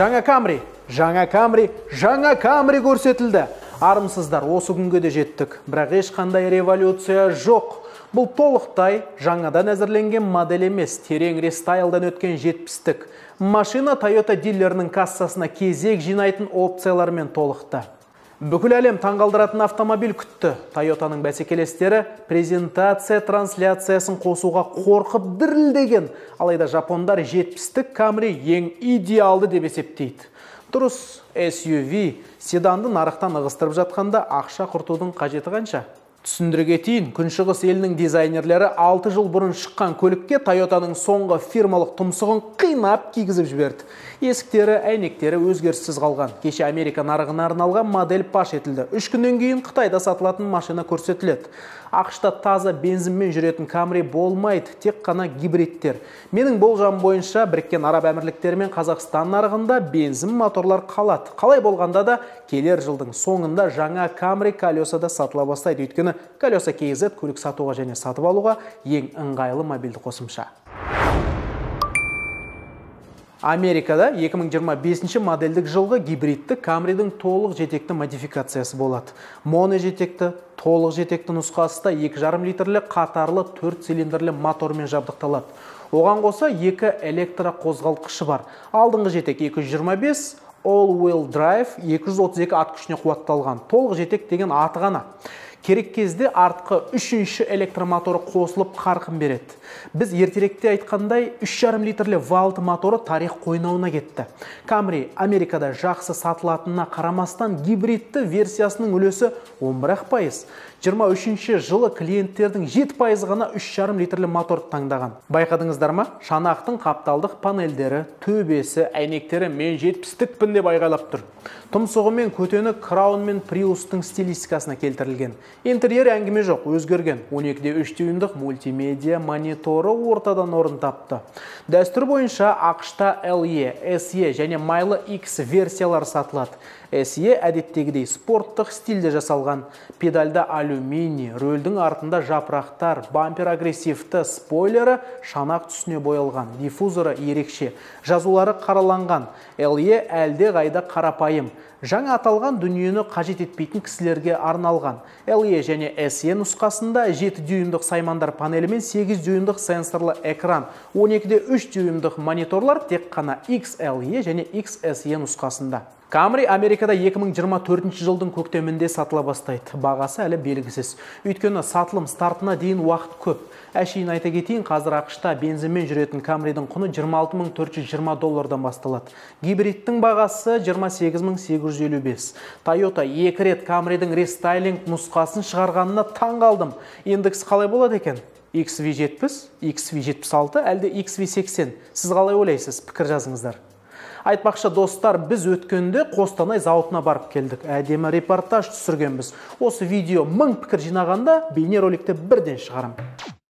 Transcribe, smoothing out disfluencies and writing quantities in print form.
Жаңа Camry, жаңа Camry, жаңа Camry көрсетілді. Армысыздар, осы күнге де жеттік. Бірақ ешқандай революция жоқ. Бұл толықтай жаңадан әзірленген модель емес, терең рестайлдан өткен 70-тік. Машина Toyota дилерінің кассасына кезек жинайтын опциялармен толықты. Бүкіл әлем таңғалдыратын автомобиль күтті. Toyotаның бәсекелестері презентация трансляциясын қосуға қорқып дірілдеген. Алайда жапондар 70-тік Camry ең идеалды деп есептейді. Дұрыс, SUV седанды нарықтан ығыстырып жатқанда ақша құртудың қажеті қанша? Түсіндіре кетейін, күншығыс елінің дизайнерлері 6 жыл бұрын шыққан көлікке Toyotаның соңғы фирмалық тұмсығын қинап кигізіп жіберді. Есіктері, әйнектері өзгеріссіз қалған. Кеше Америка нарығына арналған модель паш етілді. 3 күннен кейін Қытайда сатылатын машина көрсетіледі. АҚШ-та таза бензинмен жүретін Camry болмайды, тек қана гибридтер. Менің болжамым бойынша Біріккен Араб Әмірліктері мен Қазақстан нарығында бензин моторлар қалады. Қалай болғанда да келер жылдың соңында жаңа Camry колесада сатыла бастайды. Өйткені Колеса KZ көлік сатуға және сатып алуға ең ыңғайлы мобильді қосымша. Америкада 2025 модельдік жылғы гибридті Camry'дің толық жетекті модификациясы болады. Моно жетекті, толық жетекті нұсқасы да 2,5 литрлі қатарлы 4 цилиндрлі мотормен жабдықталады. Оған қоса 2 электроқозғалтқышы бар. Алдыңғы жетек 225, all-wheel drive 232 ат күшіне қуатталған. Толық жетек деген аты ғана. Керек кезде артқы 3-ші электромоторы қосылып қарқын береді. Біз ертеректе айтқандай 3,5 литрлі V6 моторы тарих қойнауына кетті. Camry Америкада жақсы сатылатынына қарамастан гибридті версиясының үлесі 11%. 23 жылы клиенттердің 7% ғана 3,5 литрлі моторды таңдаған. Байқадыңыздар ма? Шанақтың қапталдық панельдері, төбесі, әйнектері мен 70-тікпін деп айғайлап тұр. Тұмсығы мен көтені Crown мен Prius'тың стилистикасына келтірілген. Интерьер әңгіме жоқ, өзгерген. 12,3 дюймдық мультимедиа мониторы ортадан орын тапты. Дәстүр бойынша АҚШ-та LE, SE және майлы X версиялары сатылады. SE әдеттегідей спорттық стильде жасалған. Педальда алюминий, рөлдің артында жапырақтар, бампер агрессивті, спойлері шанақ түсіне боялған, диффузоры ерекше, жазулары қараланған. LE әлде қайда қарапайым. Жаңа аталған дүниені қажет етпейтін кісілерге арналған. LE және SE нұсқасында 7 дюймдық саймандар панелі мен 8 дюймдық сенсорлы экран, 12,3 дюймдық мониторлар тек қана XLE және XSE нұсқасында. Camry Америкада 2024 жылдың көктемінде сатыла бастайды. Бағасы әлі белгісіз. Өйткені сатылым стартына дейін уақыт көп. Әшейін айта кетейін, қазір АҚШ-та бензинмен жүретін Camry'дің құны 26 420 доллардан басталады. Гибридтің бағасы 28 855. Toyota екі рет Camry'дің рестайлинг нұсқасын шығарғанына таң қалдым. Индекс қалай болады екен? XV70, XV76, әлде XV80? Сіз қалай ойлайсыз? Пікір жазыңыздар. Айтпақшы, достар, біз өткенде Қостанай зауытына барып келдік. Әдемі репортаж түсіргенбіз. Осы видео 1000 пікір жинағанда бейнероликті бірден шығарам.